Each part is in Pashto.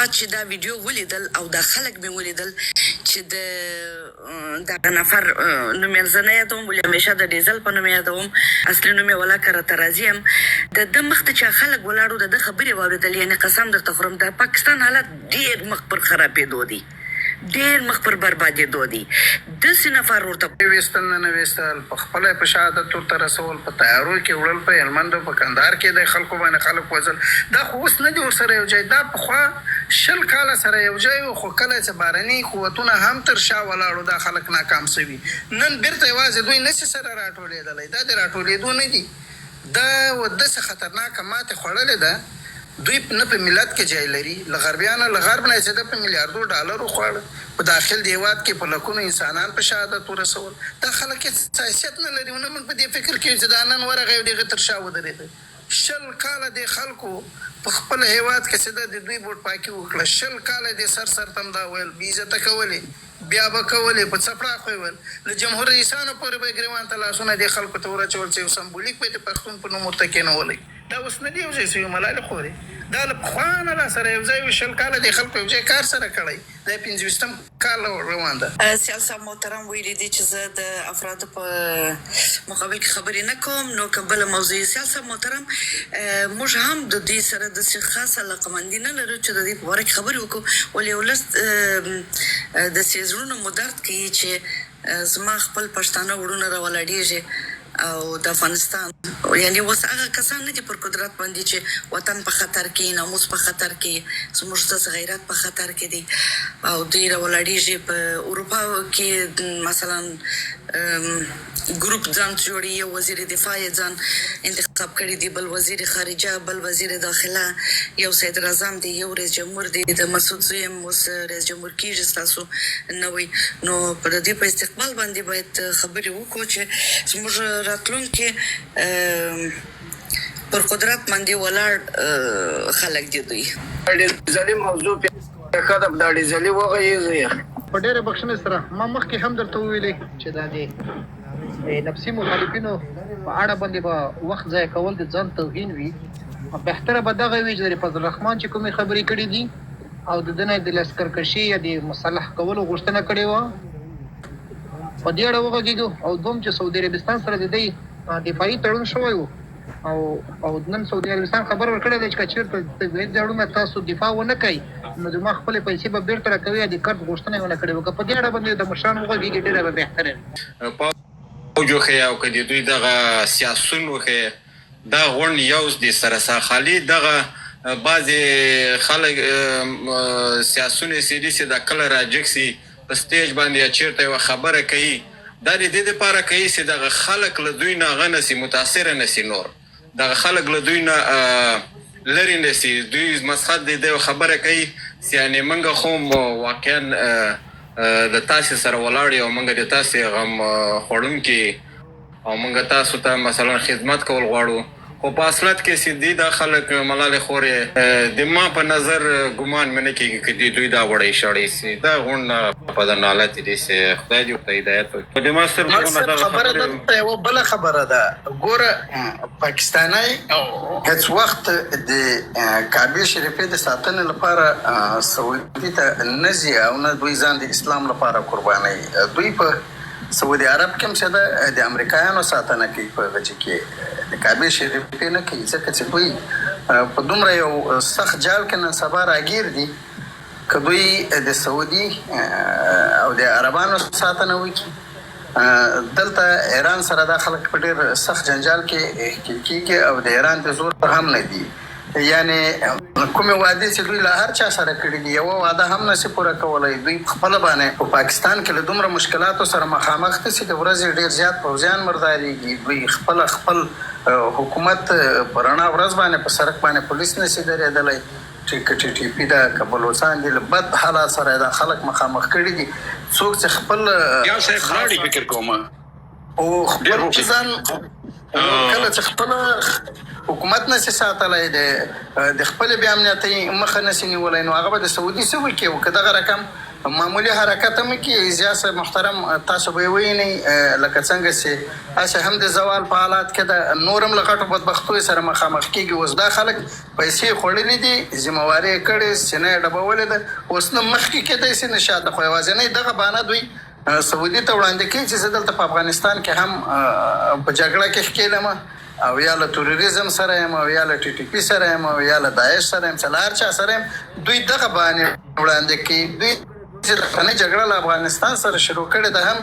ما چې دا ویډیو ولیدل او دا خلک مې ولیدل چې د دغه نفر نوم یې زه نه یادوم، ولې همیشه د ډیزل په نوم یادوم، اصلي نوم یې ولاکه راته راځي هم، د ده مخ ته چې خلک ولاړ وو، د ده خبرې واورېدلې، یعنې قسم درته خورم، د پاکستان حالت ډېر مخ پر خرابېدو دی، ډېر مخ پر بربادېدو دی، داسې نفر ورته. ویستل نه ویستل، په خپله یې په شهادت ورته رسول، په طیارو کې وړل، په هلمند او په کندهار کې د خلکو باندې خلک وژل، دا خو اوس نه دي ورسره یو ځای، دا پخوا 20 کاله سره یو ځای وو، خو کله چې بهرني قوتونه هم تر شا ولاړو دا خلک ناکام شوي، نن بیرته یوازې دوی نه شي سره راټولېدلی، دا د راټولېدو نه دي، دا داسې خطرناکه ماتې خوړلې ده، دوی نه په ملت کې ځای لري، له غربیانو له غرب نه یې چې ده په میلیاردو ډالرو خوړ، په داخل د هېواد کې په لکونو انسانان په شهادت ورسول، دا خلک هېڅ حیثیت نه لري، نه موږ په دې فکر کې یو چې دا نن ورغی او د هغه تر شا ودرېده. 20 کاله دې خلکو په خپل هېواد کې چې ده د دوی بوټ پاکي وکړه، 20 کاله دې سر سر ته هم دا ویل، بې عزته کولې، بیا به کولې، په څپړاخو یې ویل، له جمهور رئیسانو پورې به یې ګرېوان ته لاسونه دې خلکو ته وراچول چې یو سمبولیک به یې د پښتون په نوم ورته کېنولی. دا اوس نه دي یو ځای شوي ملالې خورې، دا له پخوا نه لا سره یو ځای وي، 20 کاله دې خلکو یو ځای کار سره کړی، دا 25 کال روان ده. سیال صاحب محترم ویلي دي چې زه د افرادو په مقابل کې خبرې نه کوم، نو که بله موضوع یې. سیال صاحب محترم، موږ هم د دوی سره داسې خاصه علاقمندي نه لرو چې د دوی په باره کې خبرې وکړو، ولې یو لږ داسې زړونه مو درد کوي چې زما خپل پښتانه وروڼه راولاړېږي او د افغانستان، یعنی اوس هغه کسان نه دي پر قدرت باندې چې وطن په خطر کې، ناموس په خطر کې، زموږ ستاسو غیرت په خطر کې دی، او دوی راولاړېږي په اروپا کې مثلا ګروپ ځان جوړي، یو وزیر دفاع یې ځان انتخاب کړی دی، بل وزیر خارجه، بل وزیر داخله، یو صدر اعظم دی، یو رئیس جمهور دی، د مسعود زوی هم اوس رئیس جمهور کېږي ستاسو نوی. نو پر دې په استقبال باندې باید خبرې وکړو چې زموږ راتلونکي پر قدرت باندې ولاړ خلک دي دوی. ډیزلي موضوع ښه ده، دا ډیزلي وغږېږي. په ډېره بخښنې سره ما مخکې هم درته وویلې چې دا د نفسي مخالفینو په اړه باندې به وخت ضایع کول د ځان توهین وي، بهتره به دغه وي چې د فضل الرحمن چې کومې خبرې کړې دي او د ده نه د لښکرکشي یا د مسلح کولو غوښتنه کړې وه، په دې اړه وغږېږو. او دوم چې سعودي عربستان سره د دوی دفاعي تړون شوی و او او نن سعودي عربستان خبر ورکړی دی چې که چېرته طبیعي ځاړونه تاسو دفاع ونه کړئ نو زما خپلې پیسې به بېرته راکوي، یا د قرض غوښتنه یې ونه کړې وه. که په دې اړه باندې د مشران وغږېږي ډېره به بهتره وي. پوج وښیه او که د دوی دغه سیاسون وښیه، دا غونډ یو دي سره ساخالي دغه بعضې خلک سیاسون یې سي دي چې دا کله راجګ سي په سټیج باندې یا چېرته یوه خبره کوي، دا د دې دپاره کوي چې دغه خلک له دوی نه هغه نه سي، متاثره نه سي، نور دغه خلک له دوی نه لرې نه سي. دوی مقصد دی یوه خبره کوي چې یعنې موږ خو واقعا د تاسې سره ولاړ یو، موږ د تاسې غم خوړونکي او موږ تاسو ته مثلا خدمت کول غواړو، خو په اصلت کې چې دی دا خلک ملالې خورې د ما په نظر ګمان مې نه کېږي که دی دوی دا وړی شړی سي، دا غونډه په د نالت دي چې خدای دې ورته هدایت وکړي. د ما سترګو مل دغه خبره دلته یوه بله خبره ده، ګوره پاکستانی هېڅ وخت د کعبې شریفې د ساتنې لپاره سعودي ته نه ځي او نه دوی ځان د اسلام لپاره قربانوي. دوی په سعودي عرب کې هم چې ده د امریکایانو ساتنه کوي، په هغه چې کې د کعبې شریفې نه کوي، ځکه چې دوی په دومره یو سخت جال کې نن سبا راګیر دي که دوی د سعودي او د عربانو ساتنه وکړي، دلته ایران سره دا خلک په ډېر سخت جنجال کې ښکېل کېږي او د ایران د زور هم نه دي. یعنې کومې وعدې چې دوی له هر چا سره کړې دي یوه وعده هم نه شي پوره کولی. دوی په خپله باندې په پاکستان کې له دومره مشکلاتو سره مخامخ دي چې د ورځې ډېر زیات پوځیان مردارېږي. دوی خپله خپل حکومت په رڼا ورځ باندې په سړک باندې پولیس نه شي درېدلی، چې که ټي ټي پي ده که بلوڅان دي، له بد حالات سره دا خلک مخامخ کړي دي. څوک چې خپل یا صاحب لاړې فکر کوم او خپل ځان کله چې خپل حکومت نه شي ساتلی، د خپلې بې امنیتۍ مخه نه شي نیولی، نو هغه به د سعودي څه وکړي؟ او که دغه رقم معمولي حرکت هم وکړي. ضیا صاحب محترم تاسو به یې ووینئ لکه څنګه چې هسې هم د زوال په حالات کې ده، نور هم له غټو بدبختیو سره مخامخ کېږي. اوس دا خلک پیسې خوړلې دي، ذمه واري یې کړې، سینه یې ډبولې ده، اوس نه مخکې کېدای شي نه شاته، خو یوازینۍ دغه بهانه دوی سعودي ته وړاندې کوي چې زه دلته په افغانستان کې هم په جګړه کې ښکېل یم او یا له تروریزم سره یم او یا له ټي ټي پي سره یم او یا له داعش سره یم، چې له هر چا سره یم، دوی دغه بهانې وړاندې کوي. دوی چې د پنې جګړه له افغانستان سره شروع کړې ده هم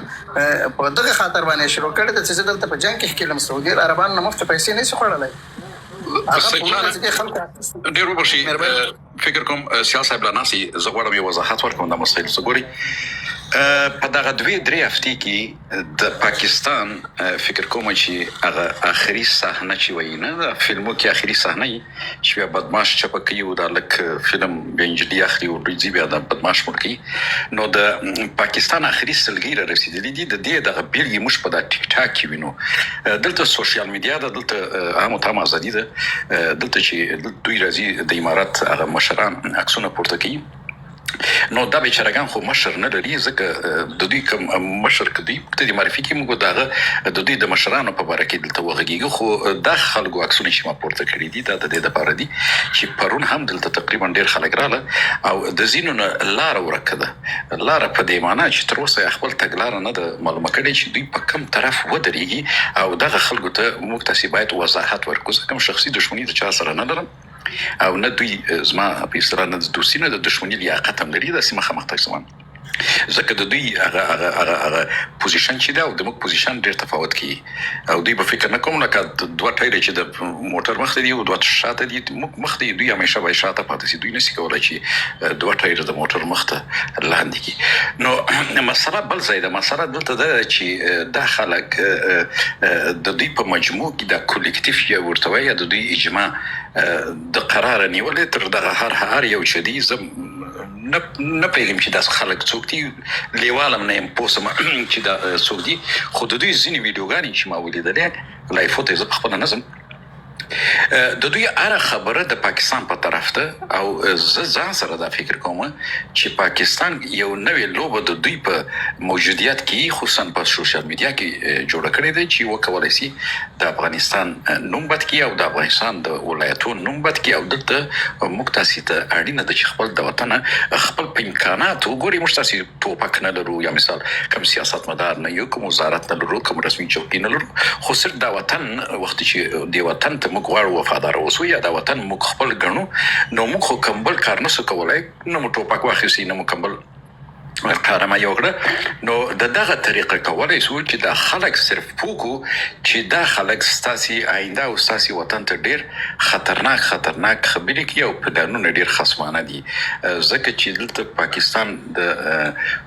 په دغه خاطر باندې شروع کړې ده چې زه دلته په جنګ کې ښکېل یم، سعودي عربانو نه مفتې پیسې نه شي خوړلی. هغه پورونه چې دې خلکو اخیستي. ډېر وبخښئ، فکر کوم سیال صاحب لا ناست یې، زه غواړم یو وضاحت ورکړم دا مسایل څه ګوري په دغه دوې درې هفتې کې د پاکستان فکر کوم چې هغه اخري صحنه چې وایي نه دا فلمو کې اخري صحنه یي چې بیا بدمعاش چپه کوي او دا لک فلم بیا انجلی اخلي او دوی ځي بیا دا بدمعاش مړ کوي نو د پاکستان اخري سلګۍ را رسیدلې دي د دې دغه بیلګې موږ په دا ټیک ټاک کې وینو دلته سوشیال میډیا ده دلته عام او تام ازادي ده دلته چې دوی راځي د امارت هغه مشران عکسونه پورته کوي نو دا بیچارهګان خو مشر نه لري ځکه د دوی کوم مشر که دوی ته دې معرفي کړي موږ د هغه د دوی د مشرانو په باره کې دلته وغږیږو خو دا خلکو عکسونه چې ما پورته کړي دي دا د دې لپاره دي چې پرون هم دلته تقریبا ډیر خلک رااله او د ځینو نه لاره ورکه ده لاره په دې معنی چې تر اوسه یې خپل تګلاره نه ده معلومه کړې چې دوی په کوم طرف ودرېږي او دغه خلکو ته موږ تاسې باید وضاحت ورکړو. زه کوم شخصي دښمني د چا سره نه لرم او نه دوی زما په اصطلاح نه د دوستي نه د دښمني لیاقت هم لري، داسې مخامخ تاسو وایم، ځکه د دوی هغه هغه هغه هغه پوزیشن چې ده او د موږ پوزیشن ډېر تفاوت کوي او دوی به فکر نه کوم لکه دوه ټایره چې د موټر مخ ته دي او دوه شاته دي، موږ مخ ته دوی همیشه باید شاته پاتې شي، دوی نشي کولای چې دوه ټایره د موټر مخ ته لاندې کړي. نو مسله بل ځای ده، مسله دلته ده چې دا خلک د دوی په مجموع کې دا کولیکتیف یا ورته وایي یا د دوی اجماع د قراره نیولې تر دغه هر هر یو چې دي، زه نه نه پوهېږم چې داسې خلک څوک دي، لیوال هم نه یم پوه شم چې دا څوک دي، خو د دوی ځینې ویډیوګانې چې ما ولیدلې لایفو ته زه په خپله نه ځم، د دوی هره خبره د پاکستان په طرف ده او زه ځان سره دا فکر کوم چې پاکستان یو نوې لوبه د دوی په موجودیت کې خصوصا په سوشل میډیا کې جوړه کړې ده چې وکولای شي د افغانستان نوم بد کړي او د افغانستان د ولایتو نوم بد کړي او دلته موږ تاسې ته اړینه ده چې خپل د وطن خپل په امکاناتو ګوري، موږ تاسې ټوپک نه لرو یا مثال کوم سیاستمدار نه یو، کوم وزارت نه لرو، کوم رسمي چوکۍ نه لرو، خو صرف دا وطن وخت چې دې وطن ته موږ غواړو وفادار اوسو یا دا وطن موږ خپل ګڼو نو موږ خو کوم بل کار نه سو کولای، نه مو ټوپک واخیستی نه مو کوم بل قارمه یې وکړه، نو د دغه طریقه کولای سو چې دا خلک صرف پوه کو چې دا خلک ستاسې آینده او ستاسې وطن ته ډیر خطرناک خطرناک خبرې کوي او پلانونه ډیر خصمانه دي، ځکه چې دلته پاکستان د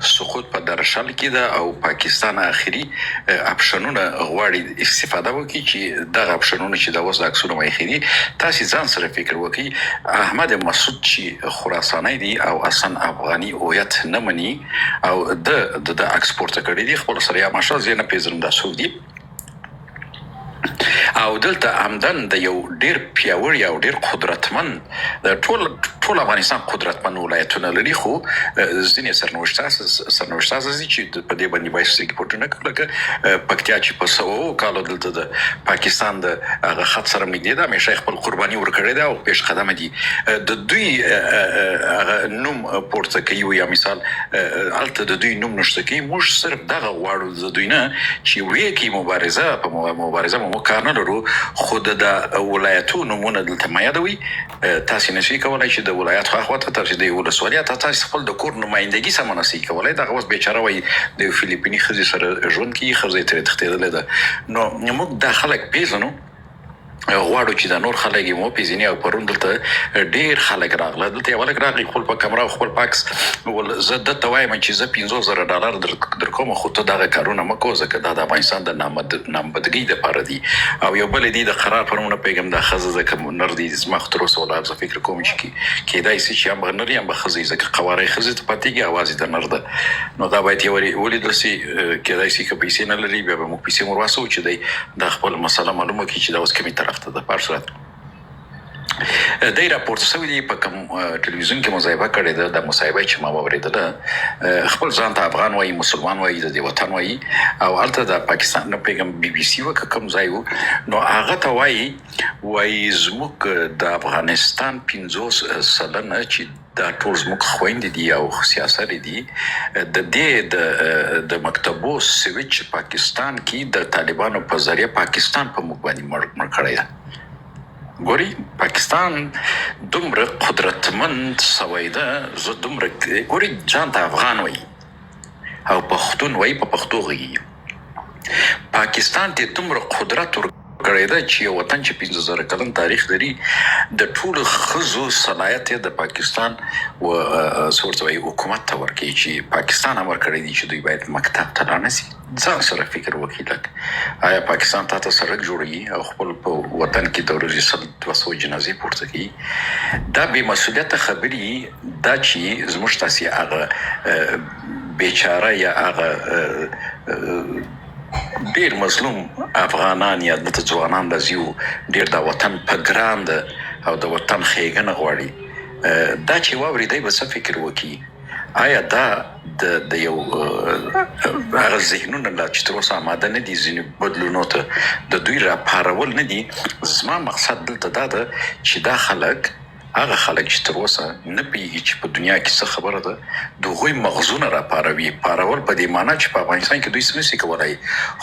سقوط په درشل کې ده او پاکستان اخري اپشنونه غواړي استفاده وکړي چې دغه اپشنونه چې دا اوس د عکسونه ما ایښي دي تاسې ځان سره فکر وکړئ احمد مسعود چې خراسانی دی او اصلا افغاني هویت نه مني او ده د ده عکس پورته کړی دی خپل سره یا ماشا زه نه پیژنم دا څوک دي او دلته عمدن د یو ډیر پیاوړي او ډیر قدرتمن د ټول ټول افغانستان قدرتمن ولایتونه لري خو ځینې سرنوشت سرنوشت ساز دي چې په دې باندې باید سترګې پټې نه کړو لکه پکتیا چې په سوو کالو دلته د پاکستان د هغه خط سره نږدې ده همیشه خپل قرباني ورکړې ده او پیش قدمه دي د دوی هغه نوم پورته کوي یا مثال هلته د دوی نوم نشته کوي موږ صرف دغه غواړو د دوی نه چې ویې کوي مبارزه په مبارزه مو موږ کار نه لرو خو د د ولایتو نومونه دلته مه یادوئ تاسې نشئ کولای چې د ولایت خوا ته تاسې د ولسوالي حتی تاسې خپل د کور نمایندګي سمه نشئ کولای دغه اوس بیچاره وایي د یو فلیپیني ښځې سره ژوند کوي ښځه یې ترې تښتېدلې ده نو موږ دا خلک پېژنو غواړو چې دا نور خلک یې وپېژني او پرون دلته ډېر خلک راغله دلته یو هلک راغی خپل په کمره او خپل پاکس ول زه ده ته وایم چې زه 50,000 ډالر درکوم خو ته دغه کارونه مه کوه ځکه دا د افغانستان د نامبدګۍ دپاره دي او یو بل دی د قرار په نوم نه پوهېږم دا ښځه ده که نر دی زما خو تر اوسه ولا زه فکر کوم چې کېدای سي چې هم به نر هم به ښځه وي ځکه قواره یې ښځې ته پاتېږي اواز یې د نر ده نو دا باید یو ولیدل سي کېدای سي که پیسې نه لري بیا به موږ پیسې ور واستوو چې دی دا خپل مسله معلومه کړي چې دا اوس کومې طرف ته ده. په هر صورت دی راپورته شوی دی، په کوم ټلویزیون کې مصاحبه کړې ده. دا مصاحبه چې ما واورېدله، خپل ځان ته افغان وایي، مسلمان وایي، د دې وطن وایي، او هلته د پاکستان نه پوهېږم بي بي سي وه که کوم ځای و، نو هغه ته وایي، وایي زموږ د افغانستان 50% چې دا ټول زموږ خویندې دي او سیاسرې دي، د دې د مکتبو سویچ پاکستان کې د طالبانو په ذریعه پاکستان په موږ باندې مړ کړی ده. ګوري پاکستان دومره قدرتمند سوی ده، زه دومره ګوري ځان ته افغان وایي او پښتون وایي، په پښتو غږیږي. پاکستان ته دومره قدرت ورکړی ده چې یو وطن چې 5000 کلن تاریخ لري، د ټولو ښځو صلاحیت یې د پاکستان و څه ورته وایي حکومت ته ورکوي، چې پاکستان امر کړی دی چې دوی باید مکتب ته لاړ نه سي. ځان سره فکر وکړي لږ، آیا پاکستان تا ته سړک جوړوي او خپل په وطن کې د ورځې 100 200 جنازې پورته کوي؟ دا بې مسؤلیته خبرې دا چې زموږ تاسې هغه بیچاره یا هغه ډیر مظلوم افغانان یا دلته ځوانان راځي او ډیر دا وطن په ګران ده او د وطن ښېګڼه غواړي، دا چې واوري دی به څه فکر وکړي؟ آیا دا د یو هغه ذهنونه لا چې تر اوسه آماده نه دي ځینې بدلونو ته، د دوی راپارول نه دي؟ زما مقصد دلته دا ده چې دا خلک، هغه خلک چې تر اوسه نه پوهېږي چې په دنیا کې څه خبره ده، د هغوی مغزونه راپاروي. پارول په دې معنا چې په افغانستان کې دوی څه نشي کولای،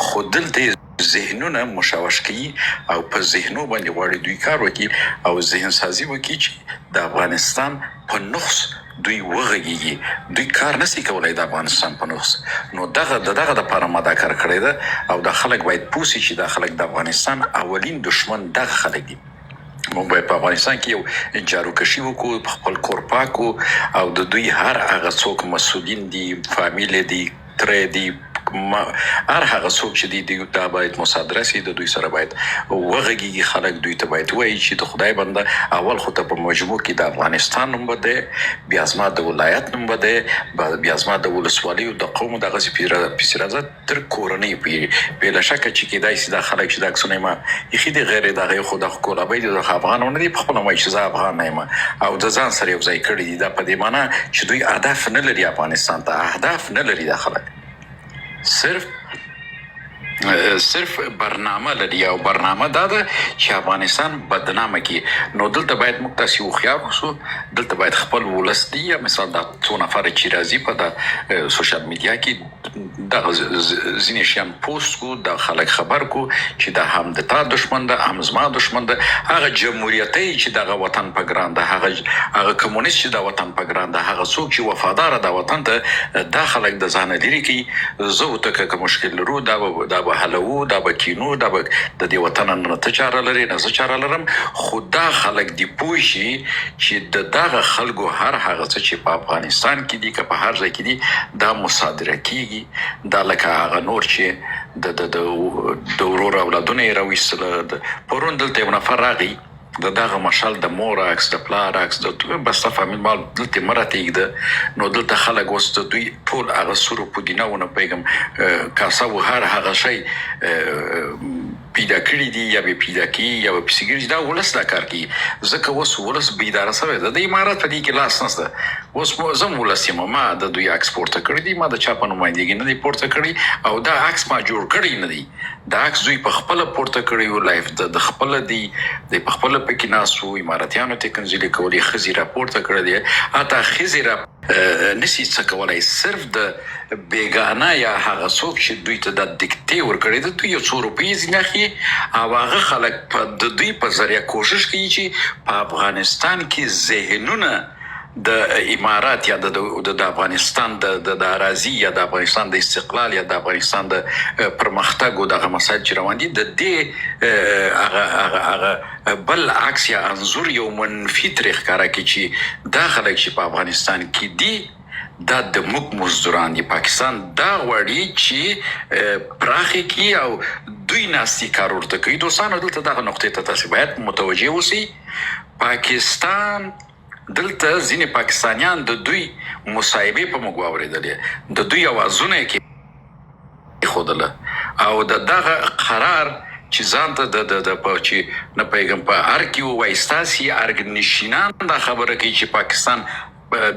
خو دلته یې ذهنونه مشوش کوي او په ذهنو باندې غواړي دوی کار وکړي او ذهن سازي وکړي چې د افغانستان په نقص دوی وغږیږي. دوی کار نشي کولای د افغانستان په نقص، نو دغه د دغه دپاره ما دا کار کړی ده. او دا خلک باید پوه شي چې دا خلک د افغانستان اولین دښمن دغه خلک دي. موږ باید په افغانستان کې یو جاروکشي وکړو، په خپل کور پاک کړو، او د دوی هر هغه څوک مسؤلین دي، فامیل دي، تره دي، هر هغه څوک چې دي، دا باید مصادره سي. د دوی سره باید وغږیږي خلک، دوی ته باید ووایي چې د خدای بنده، اول خو ته په مجموع کې د افغانستان نوم بده، بیا زما د ولایت نوم بده، بیا زما د ولسوالیو د قوم دغسې پسې راځه تر کورنۍ پورې. بې له شکه چې کېدای سي دا خلک چې دا عکسونه یې ما ایښي دي، غیر دغه خو دا خو کولابۍ دي، دا خو افغان نه دي، په خپله وایي چې زه افغان نه یم او د ځان سره یو ځای کړي دي. دا په دې معنا چې دوی هدف نه لري، افغانستان ته اهداف نه لري. دا خلک صرف برنامه لري، او برنامه دا ده چې افغانستان بدنامه کړي. نو دلته باید موږ تاسې هوښیار اوسو، دلته باید خپل ولس دی، یا مثال دا څو نفره چې راځي په دا سوشل میډیا کې دغه ځینې شیان پوسټ کو، دا خلک خبر کو چې دا هم د تا دښمن ده، هم زما دښمن ده. هغه جمهوریتي چې دغه وطن په ګران ده، هغه کمونیست چې دا وطن په ګران ده، هغه څوک چې وفادار ده وطن ته، دا خلک د ځانه لرې کوي. زه او ته که مشکل لرو، دا به حلوو، دا به کینو، دا به د دې وطن نه ته چاره لرې نه زه چاره لرم. خو دا خلک دې پوه شي چې د دغه خلکو هر هغه څه چې په افغانستان کې دي که په هر ځای کې دي، دا مصادره کیږي. دا لکه هغه نور چې د د د د ورور اولادونه یې راویستل. پرون دلته یو نفر راغی، د دغه مشال د مور عکس، د پلار عکس، د بسته فامیل مال دلته مه راته ایږده. نو دلته خلک اوس د دوی ټول هغه سور پودینه ونه پوهېږم کاسه و هر هغه شی پیدا کړي دي، یا به پیدا کوي یا به پسې ګرځي. دا ولس دا کار کوي، ځکه اوس ولس بیداره سوی ده. د امارت په دې کې لاس نشته. اوس زه هم ولس یم، ما د دوی عکس پورته کړی دی، ما د چا په نمایندګي نه دی پورته کړی، او دا عکس ما جوړ کړی نه دی. دا عکس دوی په خپله پورته کړی و، لایف د خپله دی، دی په خپله پکې ناست وو، امارتیانو ته کنځلې کولې، ښځې راپورته کړې دي، حتی ښځې را نسی څه کولای. صرف د بیګانه یا هغه څوک چې دوی ته دا دیکتې ورکړې ده، دوی یو څو روپۍ ځینې اخلي، او هغه خلک په د دوی په ذریعه کوشش کوي چې په افغانستان کې ذهنونه د امارات یا د افغانستان د اراضي یا د افغانستان د استقلال یا د افغانستان د پرمختګ او دغه مسایل چې روان دي، د دې هغه هغه هغه بل عکس یا انځور یو منفي ترې ښکاره کړي چې دا خلک چې په افغانستان کې دي دا د موږ مزدوران دي. پاکستان دا غواړي چې پراخې کړي او دوی ناستي کار ورته کوي. دوستانو دلته دغه نقطې ته تاسې باید متوجه اوسئ. پاکستان دلته ځینې پاکستانیان د دوی مصاحبې په موږ واورېدلې، د دوی اوازونه یې کېښودله، او د دغه قرار چې ځان ته د د د په چې نه پوهېږم په ارګ کې ووایي، ستاسې ارګ نشینان دا خبره کوي چې پاکستان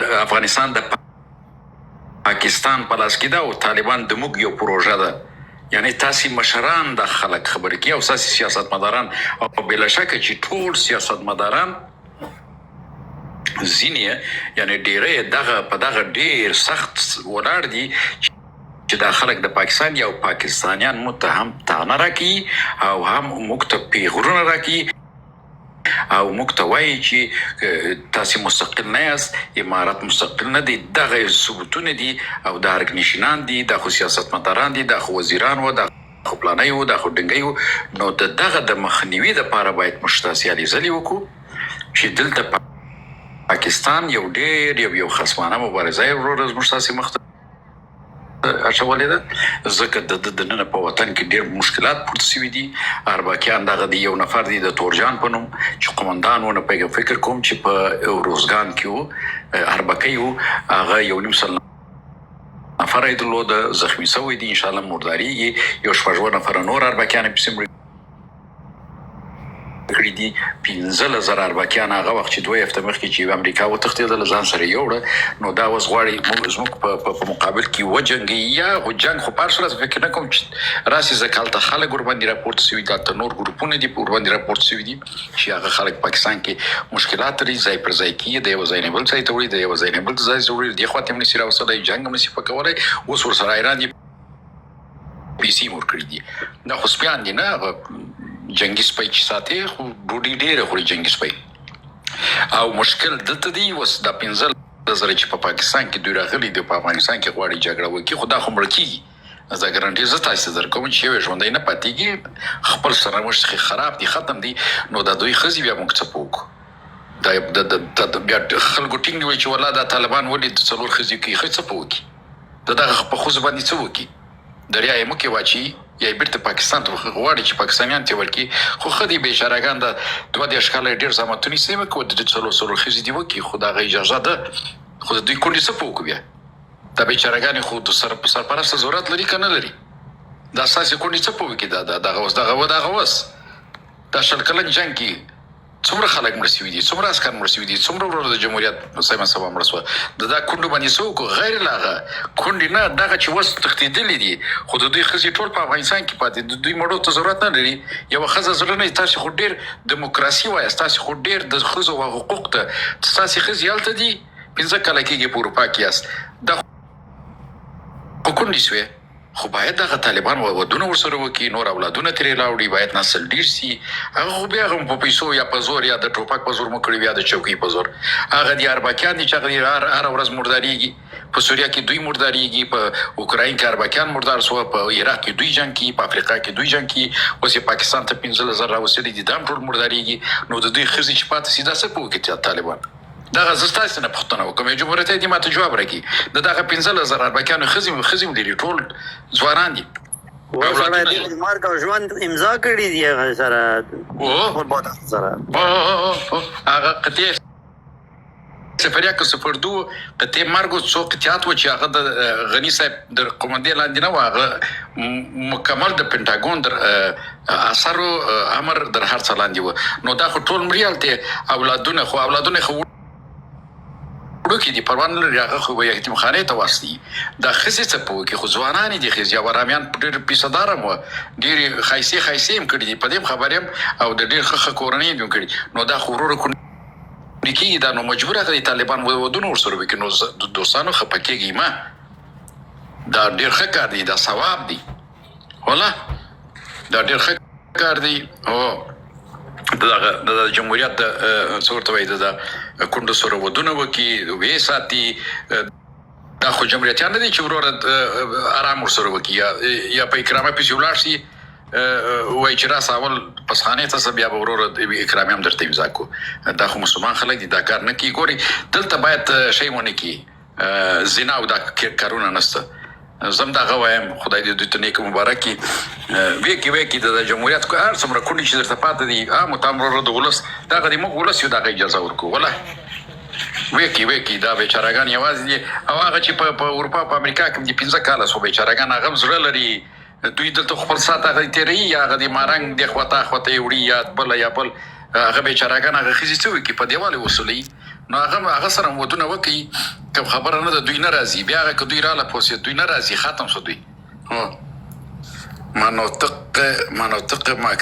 د افغانستان د پاکستان په لاس کې ده او طالبان د موږ یو پروژه ده. یعنی تاسې مشران دا خلک خبرې کوي او ستاسې سیاستمداران او بې له شکه چې ټول سیاستمداران ځینې یعنی ډیری دغه په دغه ډیر سخت ولاړ دي چې دا خلک د پاکستان دي او پاکستانیان موږ ته هم تانه راکوي او هم موږ ته پیغورونه راکوي او موږ ته وایي چې تاسې مستقل نه یاست، امارت مستقل نه دی، دغه یې ثبوتونه دي او دا ارګ نشینان دي، دا خو سیاستمداران دي، دا خو وزیران وو، دا خو پلانی وو، دا خو ډنګی وو، نو د دغه د مخنیوي لپاره باید موږ تاسې هلې ځلې وکړو چې دلته پاکستان یو ډېر یو یو خصمانه مبارزه یې وروره زموږ تاسې مخ ته اچولې ده، ځکه د ده دننه په وطن کې ډېر مشکلات پورته شوي دي. اربکیان دغه دی یو نفر دی د تورجان په نوم چې قومندان و، نه پوهېږم فکر کوم چې په روزګان کې و، اربکی و، هغه یو نیم سل نفره یې درلوده، زخمي شوی دی، انشاالله مردارېږي. یو شپږ اووه نفره نور اربکیان یې پسې مړه کړي دي. 15,000 اربکیان هغه وخت چې دوه هفته مخکې چې امریکا وتښتېده له ځان سره یوړه، نو دا اوس غواړي موږ زموږ په په مقابل کې وجنګوي. یا خو جنګ خو په هر صورت فکر نه کوم چې راسي، ځکه هلته خلک ورباندې راپورته شوي دي، هلته نور ګروپونه دي ورباندې راپورته شوي دي چې هغه خلک پاکستان کې مشکلات لري، ځای پر ځای کېږي، د یوه ځای نه بل ځای ته وړي، د یوه ځای نه بل ځای ته وړي، دې خوا ته هم نشي راوستلی، جنګ هم نشي په کولی. اوس ورسره حیران دي. پیسې مو ورکړي دي. دا خو سپیان دي نه، هغه جنګي سپی چې ساتي خو ډوډۍ ډېره خوري جنګي سپی. او مشکل دلته دی اوس دا 15,000 چې په پاکستان کې دوی راغلي دي، په افغانستان کې غواړي جګړه وکړي، خو دا خو مړه کېږي. دا ګارانټي زه تاسو ته درکوم چې یو یې ژوندی نه پاتېږي، خپل سرنوشت خې خراب دي، ختم دي. نو دا دوی ښځې بیا موږ څه په وکړو؟ دا بیا خلکو ټینګ نیوی چې والله دا طالبان ولې د څلور ښځې کوي، ښه څه په وکړي؟ د دغه په ښځو باندې څه وکړي؟ دریا یې موکې واچوي یا یې بیرته پاکستان ته غواړي چې پاکستانیان ترې ورکړي. خو ښه دي بیچارهګان دا 32 کاله یې ډېر زحمتونه ایستلي، مکه د دوی څلور څلور ښځې دې وکړي، خو د هغه اجازه ده، خو د دوی کونډې څه په وکړو بیا؟ دا بیچارهګانې خو د سر سرپرست ته ضرورت لري که نه لري؟ دا ستاسې کونډې څه په وکړي؟ دا دغه اوس دغه دغه اوس دا 20 کلن جنګ کې څومره خلک مړه شوي دي، څومره عسکر مړه شوي دي، څومره وروره د جمهوریت سیمه سبا مړه شوه، د دا کونډو باندې څه وکړو؟ غیر له هغه کونډې نه دغه چې اوس تښتېدلي دي، خو د دوی ښځې ټول په افغانستان کې پاتې دي، د دوی مړو ته ضرورت نه لري. یوه ښځه زړه نه، تاسې خو ډېر دموکراسي وایاست، تاسې خو ډېر د ښځو حقوق ته، ستاسې ښځې هلته دي، 5 کاله کېږي په اروپا کې یاست، دا خو کونډې شوې. خو باید دغه طالبان ودونه ورسره وکړي، نور اولادونه ترې راوړي، باید نسل ډیر شي. هغه خو بیا هم په پیسو یا په زور یا د ټوپک په زور مو کړي یا د چوکۍ په زور. هغه دي اربکیان دي چې هغه دي هره ورځ مرداریږي. په سوریه کې دوی مرداریږي، په اوکراین کې اربکیان مردار شوه، په عراق کې دوی جنګ کوي، په افریقا کې دوی جنګ کوي، اوس یې پاکستان ته 15,000 راوستلي دي، دا هم ټول مرداریږي. نو د دوی ښځې چې پاتې شي دا څه په وکړي طالبان؟ دغه زه ستاسو نه پوښتنه وکم، یو جمهوریت دې ماته جواب راکړي، د دغه 15,000 اربکیانو ښځې ښځې هم لري، ټول ځوانان دي، سړی د مرګ او ژوند امضا کړي دي هغه سره، خپل بادار سره. هغه قطعه 01 02 قطعه مرګ څو قطعات و چې هغه د غني صاحب د قومندې لاندې نه و، هغه مکمل د پنټاګون در اثر او امر در هر څه لاندې و. نو دا خو ټول مري هلته، اولادونه خو اولادونه خو وړوکي دي، پروا نه لري، هغه خو به یتیم خانې ته واستوي. دا ښځې څه په وکړي؟ خو ځوانانې دي ښځې، او ارامیان ډېر پیسه دار هم وه، ډېرې ښایستې ښایستې هم کړي دي، په دې هم خبر یم، او د ډېر ښه ښه کورنۍ هم کړي. نو دا خو وروره کونډې کېږي، دا نو مجبور هغه دي طالبان ودونه ورسره وکړي. نو دوستانو خپه کېږئ مه، دا ډېر ښه کار دی، دا ثواب دی، ولا دا ډېر ښه کار دی. او دغه د جمهوریت د څه ورته وایي، د کونډو سره ودونه وکړي، ویې ساتي. دا خو جمهوریتیان نه دي چې وروره ارام ورسره وکړي یا په اکرامه پسې ولاړ شي، وایي چې راسه اول پسخانې ته ځه، بیا به وروره اکرامي هم درته امضا کړو. دا خو مسلمان خلک دي، دا کار نه کوي. ګورئ دلته باید شی ونه کړي، زنا او دا کارونه نشته. زه هم دغه وایم، خدای دې دوی ته نیک مبارک کړي. ویکي ویکي د جمهوریت هر څومره کونډې چې درته پاتې دي، عام ته هم وروره د ولس دغه دې موږ ولس یو دغه اجازه ورکړو. ولا ویکي ویکي دا بیچارهګان یوازې دي، او هغه چې په اروپا په امریکا کې دي 5 کاله سو بیچارهګان، هغه هم زړه لري. دوی دلته خپل سات هغه تیروي یا هغه د مارنګ د خواته خواته یې وړي یا بل یا بل هغه بیچاراګان هغه ښځې څه وکړي په دیوال یې وصولوي نو هغه هغه سره ودونه وکړي کوم خبره نه ده دوی نه راځي بیا هغه که دوی راله پوسې دوی نه راځي ختم شو دوی مناطق مناطق.